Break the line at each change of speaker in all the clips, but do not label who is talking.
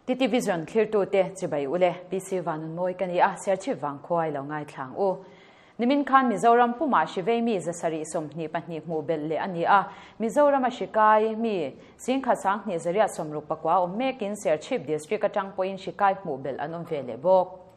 TT Vision thlirtute chibai ule PC Vanunmawi ka ni a, Serchhip Vangkhuai lo ngaithlang u. Nimin khan Mizoram pumah hrivei mi 722 hmuh belh leh a ni a, Mizorama hrikai mi 10,269 awm mekin Serchhip District atang pawhin hrikai hmuh belh an awm ve leh bawk.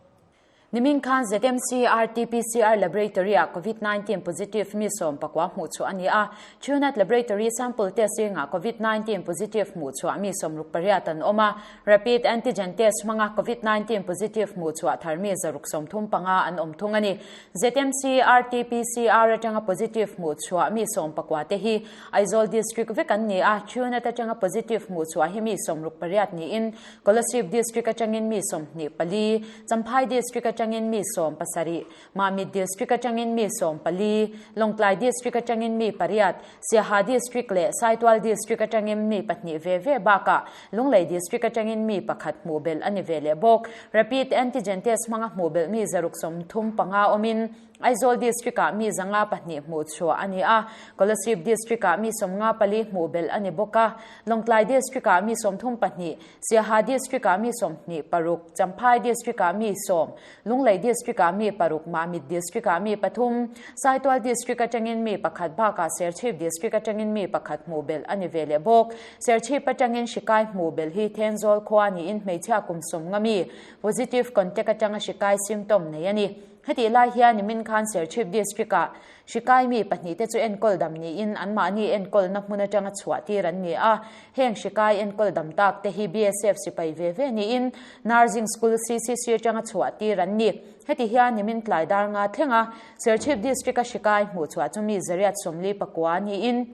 Nimin khan ZMC RT-PCR Laboratory-ah Covid 19 positive mi 19 hmuh chhuah a ni a, Chunat Laboratory sample test zingah Covid 19 positive hmuh chhuah mi 68 an awm a, Rapid Antigen Test hmanga Covid 19 positive hmuh chhuah thar mi 635 an awm thung a ni. ZMC RT-PCR atanga positive hmuh chhuah mi 19 te hi Aizawl District vek an ni a, Chunat atanga positive hmuh chhuah hi mi 68 niin Kolasib District atangin mi 24, Champhai District atangin mi 17, Mamit District atangin mi 14, Lawngtlai District atangin mi pariat, Siaha District leh Saitual District atangin mi pahnih ve ve bakah Lunglei District atangin mi pakhat hmuh belh a ni ve leh bawk. Rapid Antigen Test hmanga hmuh belh mi 135 awmin Aizawl District-ah mi 502 hmuh chhuah a ni a, Kolasib District-ah mi 54 hmuh belh a ni bawk a, Lawngtlai District-ah mi 32, Siaha District-ah mi 26, Champhai District-ah mi 10, Lunglei District-ah mi paruk, Mamit District-ah mi pathum, Saitual District atangin mi pakhat bakah Serchhip District atangin mi pakhat hmuh belh a ni ve leh bawk. Serchhip atangin hrikai hmuh belh hi Thenzawl khua niin hmeichhia kum 50 mi positive contact atanga hrikai symptom nei a ni. Hetih lai hian nimin khan Serchhip District-ah hrikai mi pahnih te chu enkawl dam niin anmahni enkawlna hmun atanga chhuah tir an ni a. Heng hrikai enkawl dam tak te hi BSF sipai ve ve niin Nursing School CCC atanga chhuah tir an ni. Heti hian nimin tlai dar nga thlenga Serchhip District-a hrikai hmuh chhuah chu mi 849 niin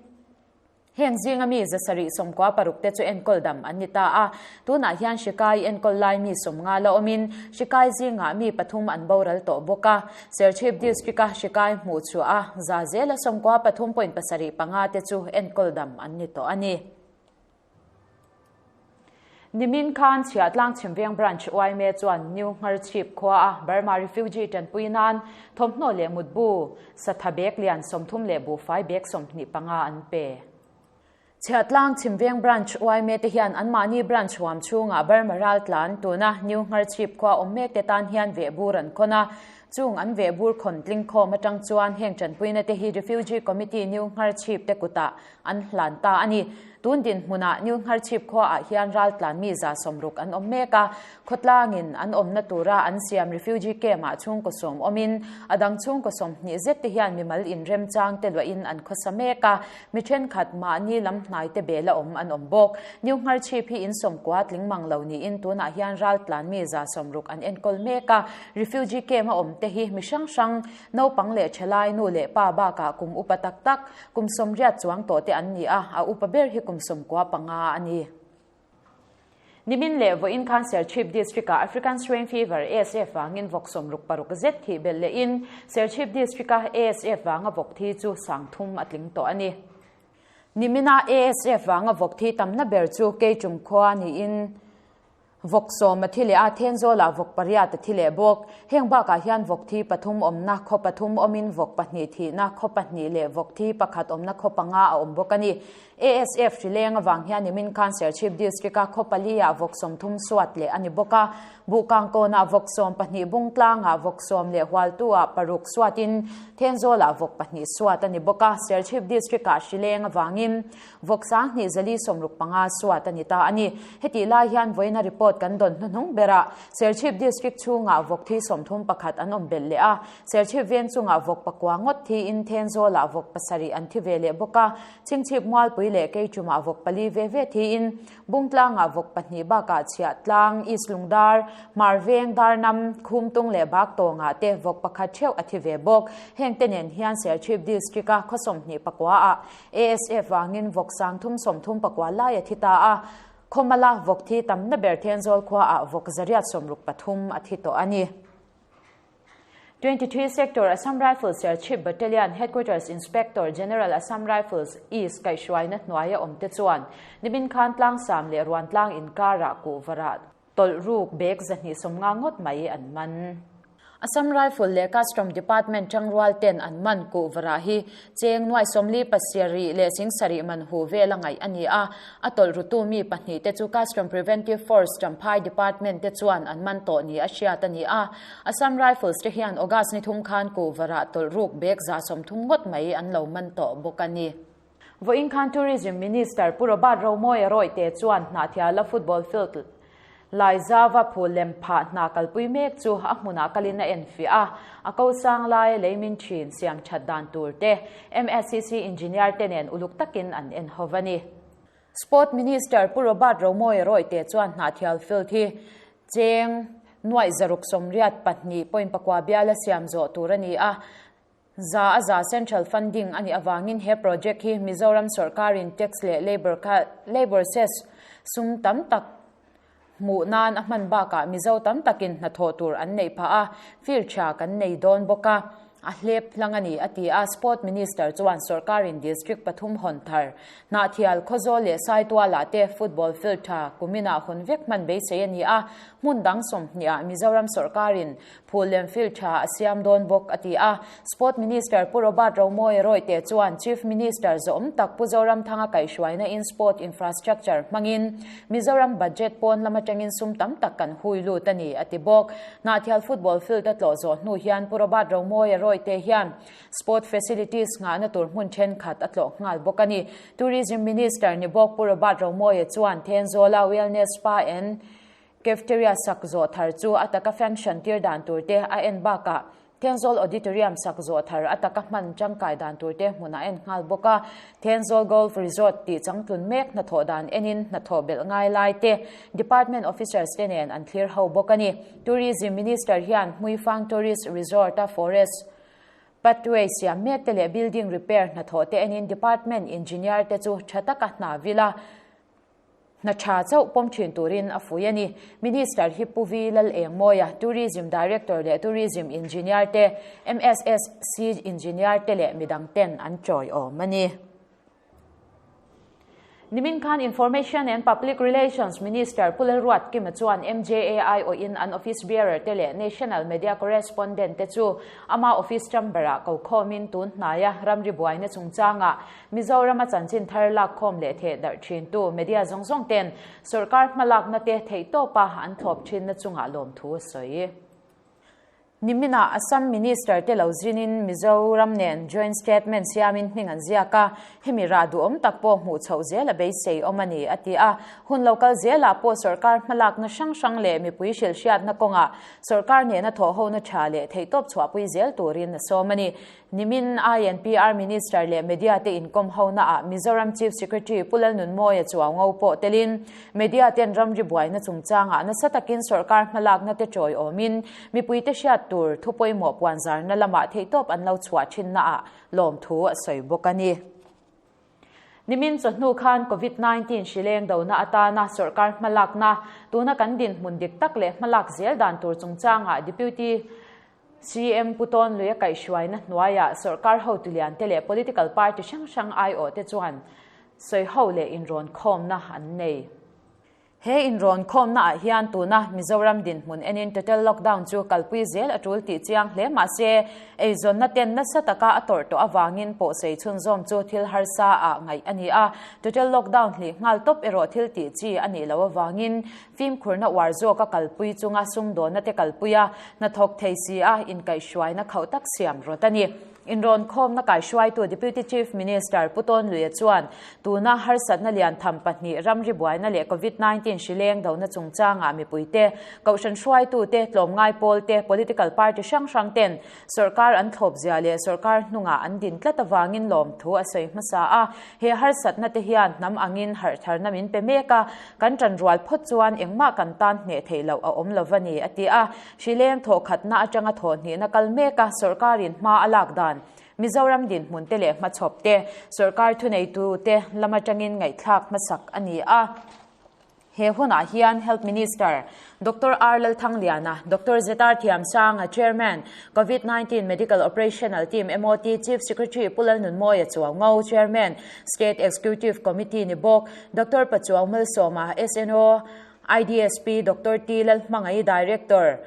Heng zinga mi 796 te chu enkawl dam an ni ta a, tunah hian hrikai enkawl lai mi 50 la awmin hrikai zingah mi pathum an boral tawh bawk a. Serchhip District-a hrikai hmuh chhuah a, za zela 93.75 te chu enkawl dam an ni tawh a ni. Nimin khan Chhiahtlang Chhimveng Branch yma chuan New Ngharchhip khua a Burma refugee tanpui nan thawmhnaw leh mutbu satha bag lian 30 leh buhfai bag 25 an pe. Chhiahtlang Chhimveng Branch yma te hian anmahni branch huam chhungah Burma ral tlan tuna New Ngharchhip khua awm mek te tan hian vehbur an khawn a, chung an vehbur khawn tlingkhawm atang chuan heng tanpuina te hi Refugee Committee New Ngharchhip te kutah an hlan ta a ni. Tun dinhmunah New Ngharchhip khuaah hian raltlan mi 160 an awm mek a, khawtlangin an awmna tura an siam refugee camp-ah chhungkaw sawm awmin a dang chhungkaw 20 zet te hian mimal inremchang te luahin an khawsa mek a, mi thenkhat mahni lam hnai te bela awm an awm bawk. New Ngharchhip hi in sawmkua tling mang lo niin tunah hian raltlan mi 160 an enkawl mek a, refugee camp-a awm te hi mi hrang hrang naupang leh thalai nu leh pa bakah kum upa tak tak Kum 80 chuang tawh te an ni a, a upa ber hi kum 95 a ni. Nimin leh vawiin khan Serchhip District-ah African Swine Fever, ASF, vangin vawk 66 zet thih belh lehin Serchhip District-a ASF vanga vawk thi chu 3000 a tling tawh a ni. Nimina ASF vanga vawk thi tamna ber chu Keichum khua niin Vawk 10 a thi leh a, Thenzawlah vawk pariat a thi leh bawk. Heng bakah hian vawk thi pathum awmna khaw pathum awmin vawk pahnih thihna khaw pahnih leh vawk thi pakhat awmna khaw panga a awm bawk a ni. ASF hrileng avang hian nimin khan Serchhip District-a khaw pali-ah vawk 30 suat leh a ni bawk a. Buhkangkawnah vawk 12, Bungtlangah vawk 10 leh Hualtu-ah paruk suatin Thenzawlah vawk pahnih suat a ni bawk a. Serchhip District-ah hrileng avangin Vawk 2465 suat a ni ta a ni. Hetih lai hian vawiina report kan dawn hnuhnung berah Serchhip District chhungah vawk thi 31 an awm belh leh a. Serchhip veng chungah vawk pakua ngawt thiin Thenzawlah vawk pasarih an thi ve leh bawk a. Chhingchhip Mualpui leh Keichumah vawk pali ve ve thiin Bungtlangah vawk pahnih bakah Chhiahtlang, East Lungdar, Hmarveng, Darnam, Khumtung leh Baktawngah te vawk pakhat theuh a thi ve bawk. Heng te nen hian Serchhip District-a khaw 29 ah ASF vangin vawk 339 lai a thi ta a, Khawmala vawk thi tamna ber Thenzawl khuaah vawk 163 a thi tawh a ni. 23 Sector Assam Rifles Serchhip Battalion Headquarters Inspector General Assam Rifles East kaihhruaina hnuaia awmte chuan nimin khan tlangsam leh ruantlang inkarah kuhvarah tawlh ruk bag 250 ngawt mai an man. Assam Rifle leh Custom Department tangrual ten an man kuhvarah hi cheng nuai 47 leh 7000 man hu vela ngaih a ni a. A tawlh rutu mi pahnihte chu Custom Preventive Force Champhai Department te chuan an man tawh ni a hriat a ni a. Assam Rifles te hian August ni thum khan kuhvarah tawlh ruk bag 130 ngawt mai an lo man tawh bawk a ni. Vawiin khan Tourism Minister Pu Robert Romawia Rawihte chuan Hnahthiala Football Field Laizava phul lem phah hna kalpui mek chu a hmunah kalin a enfiah a, a ko sang laia leimin thin siam that dan tur te MSCC Engineer te nen uluk takin an en ho a ni. Sport Minister Pu Robert Romawia Rawihte chuan Hnahthial Field hi cheng nuaih 682.9 biala siam zawh tur a ni a, 100% central funding a nih avangin he project hi Mizoram sawrkarin tax leh labour labour cess sum tam tak hmuh nan a hman bakah Mizo tam takin hnathawh tur an neih phah a, field tha kan nei dawn bawk a, a hlep hlang a ni, a ti a. Sport Minister chuan sawrkarin district pathum hawn thar Hnahthial, Khawzawl leh Saitualah te football field tha kuminah hawn vek hman beisei a ni a, hmun dang 20ah Mizoram sawrkarin Phul lem field tha a siam dawn bawk, a ti a. Sport Minister Pu Robert Romawia Rawihte chuan Chief Minister zawhawm tak Pu Zoramthanga kaihhruaina in sport infrastructure hmangin Mizoram budget pawn lam atangin sum tam tak kan hui lut a ni, a ti bawk. Hnahthial football field a tlawh zawh hnu hian Pu Robert Romawia Rawihte hian sport facilities nghahna tur hmun thenkhat a tlawh nghal bawk a ni. Tourism Minister ni bawk Pu Robert Romawia chuan Thenzawla Wellness Spa and Cafeteria sak zawh thar chu a taka function tir dan tur te a en bakah Thenzawl Auditorium sak zawh thar a taka hman tangkai dan tur te hmunah en nghal bawk a. Thenzawl Golf Resort tih changtlun mek hnathawh dan enin hnathawh belh ngai lai te Department Officers te nen an thlir ho bawk a ni. Tourism Minister hian Hmuifang Tourist Resort-a Forest Pathway siam mek te leh Building Repair hnathawh te enin Department Engineer te chu tha taka hna vil a. Hna tha chauh pawm thin turin a fui a ni. Minister hi Pu Vi Lalengmawia, Tourism Director leh Tourism Engineer te, MSSC Engineer te leh midang ten an chawiawm a ni. Nimin khan Information and Public Relations Minister Pu Lalruatkima chuan MJA aiawhin an office bearer te leh National Media Correspondent te chu ama office chamber-ah kokhawmin tun hnaia ramri buaina chungchangah Mizorama chanchin thar lakkhawm leh theh darh thintu media zawng zawng ten sawrkar hmalakna te theihtawpa an thlawp thinna chungah lawmthu a sawi. Niminah Assam Minister te lo zinin Mizoram nen joint statement siamin hming an ziak a, hemi rah duhawm tak pawh hmuh chhoh zel a beisei awm a ni, a ti a. Hun lo kal zelah pawh sawrkar hmalakna hrang hrang leh mipui hrilhhriatna kawngah sawrkar nena thawhhona tha leh theihtawp chhuahpui zel turin a sawm a ni. Nimin INPR Minister leh Media te inkawm hona ah Mizoram Chief Secretary Pu Lalnunmawia Chuaungo pawh telin Media ten ramri buaina chungchangah nasa takin sawrkar hmalakna te tawiawmin mipui te hriat tur thu pawimawh puanzarna lamah theihtawp an lo chhuah thinna ah lawmthu a sawi bawk a ni. Nimin chawhnu khan Covid 19 hrileng dona atana sawrkar hmalakna tuna kan dinhmun dik tak leh hmalak zel dan tur chungchangah Deputy CM Pu Tawnluia kaihhruaina hnuaiah sawrkar hotu lian te leh political party hrang hrang aiawh te chuan sawiho leh inrawn khawmna an nei. He inrawn khawmna ah hian tuna Mizoram dinhmun enin total lockdown chu kalpui zel a tul tih chiang hle mahse eizawnna ten nasa taka a tawrh tawh avangin pawhsei chhunzawm chu thil harsa ah ngaih a ni a. Total lockdown hlih nghal tawp erawh thil tih chi a nih loh avangin Fimkhurna uar zawka kalpui chunga sumdawnna te kalpui a, hnathawk thei si a, inkaihhruaina khauh tak siam rawt a ni. Inrawn khawmna kaihruaitu Deputy Chief Minister Pu Tawnluia chuan tuna harsatna lian tham pahnih ramri buaina leh Covid 19 hrileng dona chungchangah mipuite, kohhran hruaitute, tlawmngai pawlte, political party hrang hrang ten Sawrkar an thlawp zia leh sawrkar hnungah an din tlat avangin lawmthu a sawi hmasa a, he harsatna te hian hnam angin harhtharna min pe mek a, kan tanrual phawt chuan engmah kan tan hneh theih loh a awm lova ni, a ti a. Hrileng thawhkhatna atanga thawhhnihna kal mek a, sawrkarin hma a lak dan Mizoram dinhmun te leh hmachhawp te sawrkar thuneitute lam atangin ngaihthlak hmasak a ni a. He hunah hian Health Minister Doctor R Lalthangliana, Doctor Zetar Thiamsanga, Chairman, Covid 19 Medical Operational Team, MOT, Chief Secretary Pu Lalnunmawia Chuaungo, Chairman, State Executive Committee ni bawk, Doctor Pachuau Malsawma, SNO, IDSP, Doctor T Lalhmangai, Director,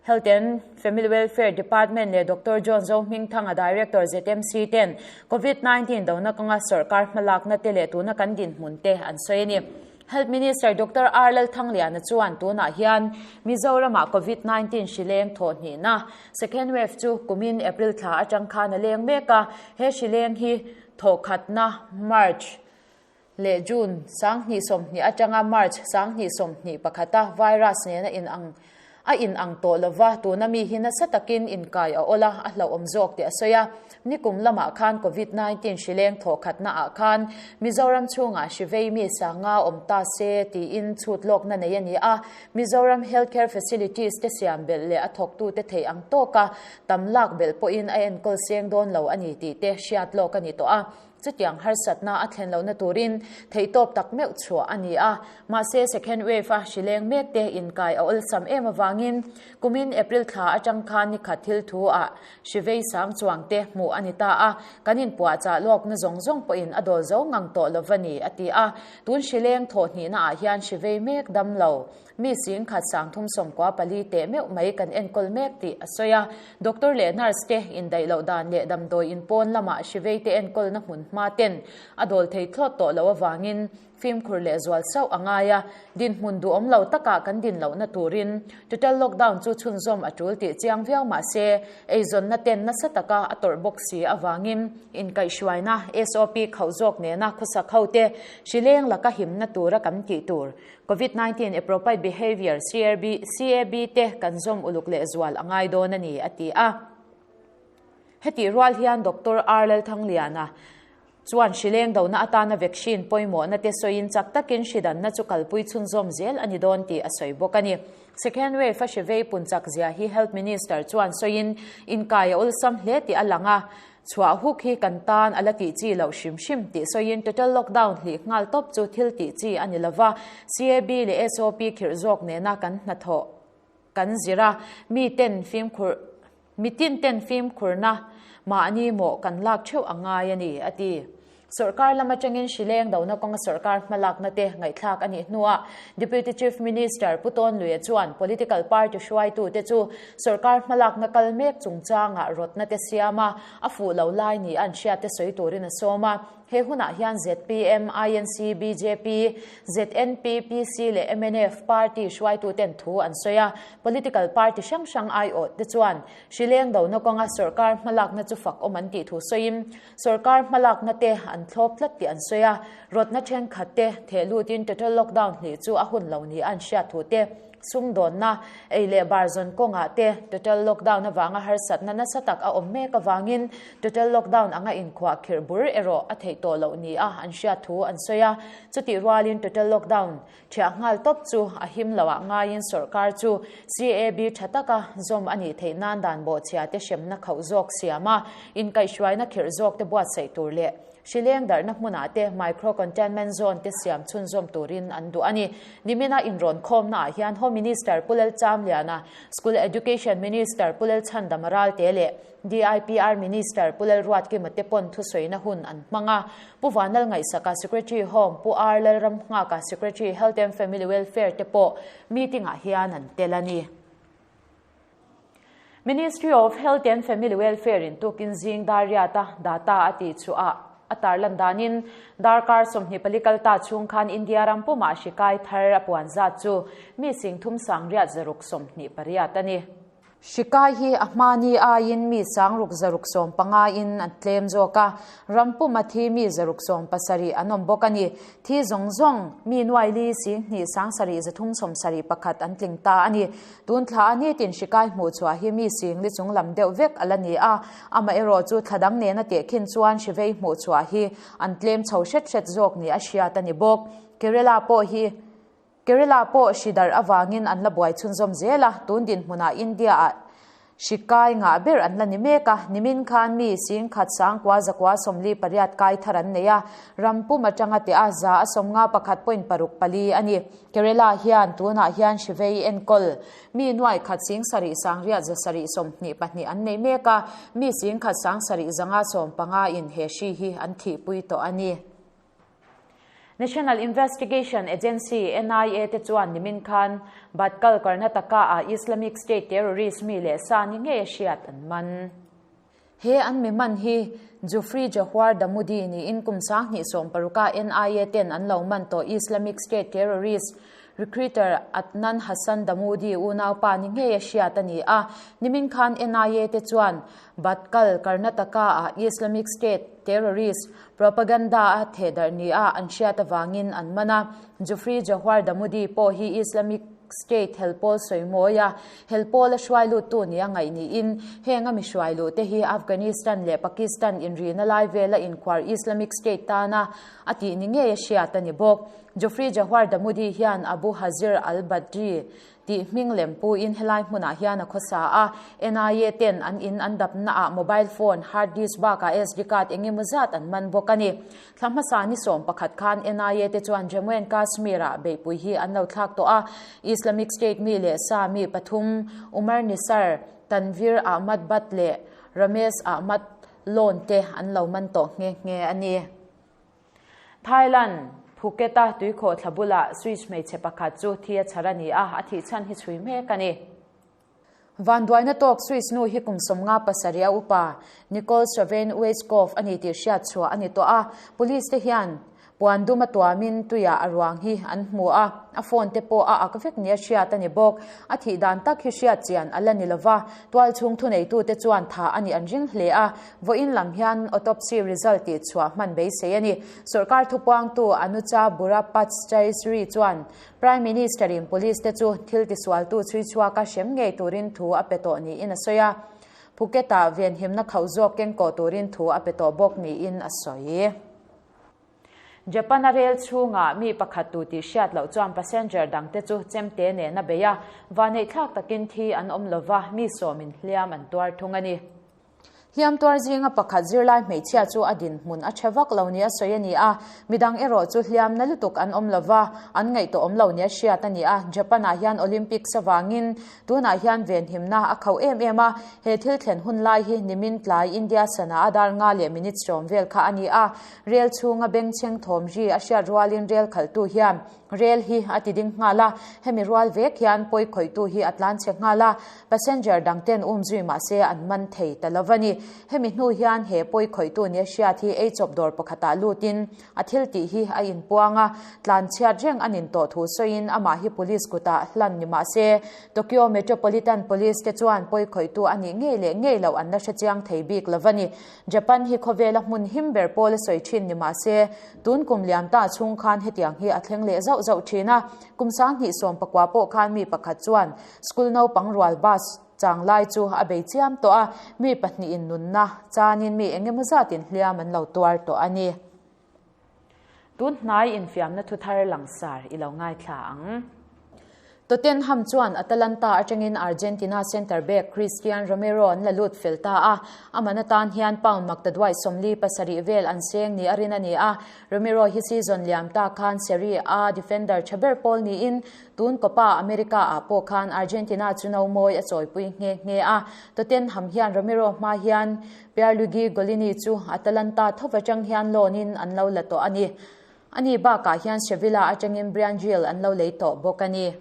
Health and Family Welfare Department leh Doctor John Zohmingthanga Director ZMC ten Covid 19 dona kawnga sawrkar hmalakna te leh tuna kan dinhmun te an sawi a ni. Health Minister Doctor R Lalthangliana chuan tunah hian Mizoramah Covid 19 hri leng thawh hnihna, second wave, chu kumin April thla atang khan a leng mek a, he hri leng hi thawhkhatna March leh June 2020 atanga March 2021 a virus nena inang a inang tawh lova, tuna mi hi nasa takin inkai a awl a, a hlauhawm zawk tih a sawi a. Nikum lamah khan Covid 19 hri leng thawhkhatna ah khan Mizoram chhungah hri vei mi sanga awm ta se tiin chhut lawkna nei a ni a, Mizoram Healthcare Facilities te siam belh leh a thawktute theih ang tawka tam lak belh pawhin a enkawl seng dawn lo a ni tih te hriat lawk a ni tawh a. Chutiang harsatna a thlen lohna turin theihtawp tak meuh chhuah a ni a, mahse second wave a hri leng mek te inkai a awlsam em avangin kumin April thla atang khan nikhat thil thu ah hri vei sang chuang te hmuh a ni ta a, kan inpuahchah lawkna zawng zawng pawhin a dawl zo ngang tawh lova ni a ti a, tun hri leng thawh hnihna ah hian hri vei mek dam lo. Mi singkhat 34 teh meuh mai kan enkawl mek tih a sawi a. Doctor leh nurse te indaih loh dan leh damdawi in pawn lamah hri vei te enkawlna hmun hma ten a dawl thei thlawt tawh loh avangin fimkhur leh zual sauh a ngai a. Dinhmun duhawm lo takah kan din lohna turin total lockdown chu chhunzawm a tul tih chiang viau mah se eizawnna ten nasa taka a tawrh bawk si avangin inkaihhruaina SOP khauh zawk nena khawsak ho te hri leng laka himna tura kan tih tur Covid 19 Appropriate Behaviour, CRB, CAB te kan zawm uluk leh zual a ngai dawn a ni, a ti a. Hetih rual hian Doctor R Lalthangliana chuan hri leng dona atana vaccine pawimawhna te sawiin chak takin hri danna chu kalpui chhunzawm zel a ni dawn tih a sawi bawk a ni. Second wave a hri vei pun chak zia hi Health Minister chuan sawiin inkai a awlsam hle tih a lang a, Chhuah huk hi kan tan a la tih chi loh hrim hrim tih sawiin total lockdown hlih nghal tawp chu thil tih chi a ni lova, CAB leh SOP khirh zawk nena kan hnathawh kan zir a, mi ten fimkhur mitin ten fimkhurna mahni mawh kan lak theuh a ngai a ni, a ti. Sawrkar lam atangin hri leng dona kawnga sawrkar hmalakna te ngaihthlak a nih hnuah Deputy Chief Minister Pu Tawn Luia chuan political party hruaitute chu sawrkar hmalakna kal mek chungchangah rawtna te siam a, a fuh lo lai ni an hriat te sawi turin a sawm a. He hunah hian zpm, INC, bjp, ZNP, PC leh mnf party hruaituten thu an sawi a. Political party hrang hrang aiawh te chuan hri leng dona kawnga sawrkar hmalakna chu fak awm an tih thu sawiin, Sorkar hmalakna te an thlawp tlat tih an sawi a, rawtna thenkhat te theh lutin total lockdown hnih chu a hun lo ni a an hriat thu te, sumdawnna, ei leh bar zawn kawngah te total lockdown avanga harsatna nasa tak a awm mek avangin total lockdown anga inkhuah khirh bur erawh a theih tawh loh ni a an hriat thu an sawi a, chutih rualin total lockdown Thiah nghal tawp chu a him loh ah ngaiin sawrkar chu CAB tha taka zawm a nih theih nan dan bawhchhia te hremna khauh zawk siam a, inkaihhruaina khirh zawk te buatsaih tur leh hri leng darhna hmunah te micro containment zone te siam chhunzawm turin an duh a ni. Nimina inrawn khawmna ah hian Home Minister Pu Lalchamliana, School Education Minister Pu Lalchhandama Ralte leh DIPR Minister Pu Lalruatkima te pawn thusawina hun an hmang a. Pu Vanlal Ngaihsaka Secretary Home, Pu R Lalramnghaka Secretary Health and Family Welfare te pawh meeting ah hian an tel a ni. Ministry of Health and Family Welfare in tukin zing dar riata data a tih chhuah a tarlan danin darkar 24 kalta chhung khan India ram pumah hri kai thar a puan zat chu mi sing thum sang riat zaruk 28 a ni. Hri kai hi a hmani aiin mi 675 in an tlem zawk a, ram puma thi mi 670 an awm bawk a ni. Thi zawng zawng mi nuai li 2 7 371 an tling ta a ni. Tun thla a nitin hri kai hmuh chhuah hi mi sing li chung lam deuh vek a la ni a, amaherawh chu thla dang nena tehkhin chuan hri vei hmuh chhuah hi an tlem chho hret hret zawk ni a hriat a ni bawk. Kerala pawh hi. Kerala pawh hri darh avangin an la buai chhunzawm zel a, tun dinhmunah India-ah hri kai ngah ber an la ni mek a, nimin khan mi 10,000 sangkua zakua 48 kai thar an nei a, ram pum atanga teh a 151 point paruk pali a ni. Kerala hian tunah hian hri vei enkawl mi nuai khat 7 sangriat zasarih 22 an nei mek a, mi 10,000 sangsarih zanga 15 in he hri hi an thihpui tawh a ni. National Investigation Agency, NIA, te chuan nimin khan Bhatkal, Karnataka-ah Islamic State terrorist mi leh sa ni ngei a hriat an man. He an mi man hi Jufri Jawhar Damudi niin kum 2016 a NIA ten an lo man tawh Islamic State terrorist recruiter Adnan Hassan Damudi unaupa ni ngei a hriat a ni a. Nimin khan NIA te chuan Bhatkal, Karnataka-ah Islamic State terrorist propaganda a thehdarh nia an hriat avangin an man a. Jufri Jawhar Damudi pawh hi Islamic State helpawl sawi mawi a, helpawl a hruai luttu nia ngaih niin heng a mi hruai luh te hi Afghanistan leh Pakistan inrihna lai vela inkhuar Islamic State tana a tih ni ngei a hriat a ni bawk. Jufri Jawhar Damudi hian Abu Hazir al-Badri tih hming lem puin helai hmunah hian a khawsa a, NIA ten an in an dapnaah mobile phone, hard disk bakah SD card eng emaw zat an man bawk a ni. Thla hmasa ni 11 khan NIA te chuan Jammu and Kashmir-ah beihpui hi an lo thlak tawh a, Islamic State mi leh sa mi pathum Umar Nisar, Tanvir Ahmad Bhat leh Ramesh Ahmad Lone te an lo man tawh nghe nghe a ni. Thailand, Phuket-a tuikhawhthla bulah Swiss hmeichhe pakhat chu thi a chhar a ni a, a thih chhan hi chhui mek a ni. Vanduaina tawk Swiss nu hi kum 57 a upa Nicole Swaven Weiskopf a ni tih hriat chhuah a ni tawh a, Police te hian puan dum a tuamin tuiah a ruang hi an hmu a, a phone te pawh a ak vek nia hriat a ni bawk. A thih dan tak hi hriat chian a la ni lova, tualchhung thuneitute chuan tha a nih an ring hle a, vawiin lam hian autopsy result tih chhuah hman beisei a ni. Sorkar thupuangtu Anucha Burapachaisri chuan Prime Minister-in Police te chu thil tisualtu chhui chhuaka hrem ngei turin thu a pe tawh niin a sawi a, Phuket-ah venhimna khauh zawk kengkawh turin thu a pe tawh bawk niin a sawi. Japan-a rel chhungah mi pakhat tu tih hriat loh chuan passenger dangte chu chemte nen a bei a, vaneihthlak takin thi an awm lova, mi sawmin hliam an tuar thung a ni. Hliam tuar zinga pakhat zirlai hmeichhia chu a dinhmun a tha vak lo nia sawi a ni a, midang erawh chu hliam na lutuk an awm lova, an ngaihtuah awm lo nia hriat a ni a. Japan-ah hian Olympics avangin tunah hian venhimna a khauh em em a, he thil thlen hun lai hi nimin tlai India sana a dar nga leh minute sawm vel kha a ni a, rel chhunga bengchheng thawm ri a hriat rualin rel khalhtu hian Rel hi a ti ding nghal a, hemi rual vek hian pawi khawihtu hi a tlan chhe nghal a, passenger dang ten um zui mah se an man thei ta lo a ni. Hemi hnu hian he pawi khawihtu nia hriat hi ei chawp dawr pakhatah lutin a thil tih hi a inpuang a, tlan chhiat reng a nin tawh thu sawiin amah hi police kutah hlan ni mah se Tokyo Metropolitan Police te chuan pawi khawihtu a nih ngei leh ngei loh an la hre chiang thei bik lo a ni. Japan hi khawvela hmun him ber pawl a sawi thin ni mah se, tun kum liam ta chhung khan hetiang hi a thleng leh zauh zauh thin a. Kum 2019 pawh khan mi pakhat chuan school naupang rual bus chang lai chu a bei chiam tawh a, mi pahnihin nunna chanin mi eng emaw zatin hliam an lo tuar tawh a ni. Tun hnai infiamna thu thar langsar i lo ngaithla ang. Tottenham chuan Atalanta atangin Argentina centre back Cristian Romero an la lut fel ta a, a man atan hian pound maktaduai 47 vel an seng ni a rin a ni a. Romero hi season liam ta khan Serie A defender tha ber pawl niin tun Copa America ah pawh khan Argentina chu no mawi a chawipui nghe nghe a. Tottenham hian Romero hma hian Pierluigi Gollini chu Atalanta tho atang hian loan in an lo la tawh a ni. Ani bakah hian Sevilla atangin Bryan Gil an lo lei tawh bawk a ni.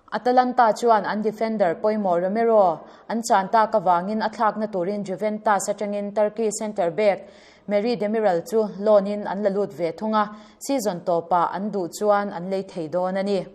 Atalanta chuan an defender pawimawh Romero an chan tak avangin a thlakna turin Juventus atangin Turkey centre back Merih Demiral chu loan in an la lut ve thung a, season tawpah an duh chuan an lei thei dawn a ni.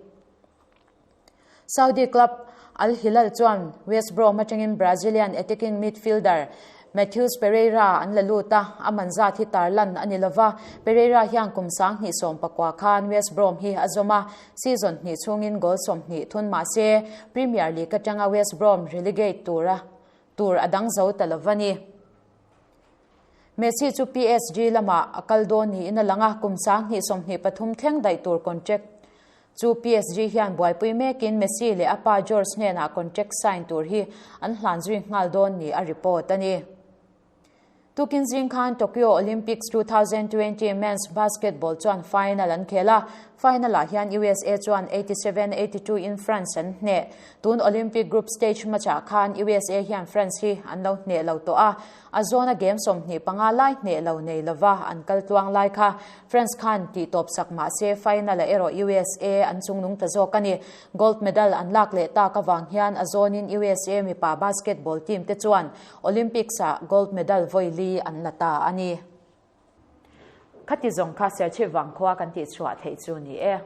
Saudi club Al Hilal chuan West Brom atangin Brazilian attacking midfielder Matheus Pereira an la lut a, a man zat hi tarlan a ni lova. Pereira hian kum 2019 khan West Brom hi a zawm a, season hnih chhungin goal 20 thun mah se Premier League atanga West Brom relegate tura tur a dang zo ta lova ni. Messi chu PSG lamah a kal dawn niin a lang a, kum 2023 thleng daih tur contract chu PSG hian buaipui mekin Messi leh a pa George hnenah contract sign tur hi an hlan zui nghal dawn ni a report a ni. Tukin zing khan Tokyo Olympics 2020 men's basketball chuan final an khel a, final-ah hian USA chuan 87-82 in France an hneh. Tun Olympic group stage match-ah khan USA hian France hi an lo hneh lo tawh a. A zawna game 25 lai hneh lo nei lova an kal tluang lai kha France khan tih tawp sak mah se final-ah erawh USA an chungnung ta zawk a ni. Gold medal an lak leh tak avang hian a zawnin USA mipa basketball team te chuan Olympics-ah gold medal vawi li an la ta a ni. Khati zawng kha Serchhip vangkhua kan tihchhuah theih chu ni e.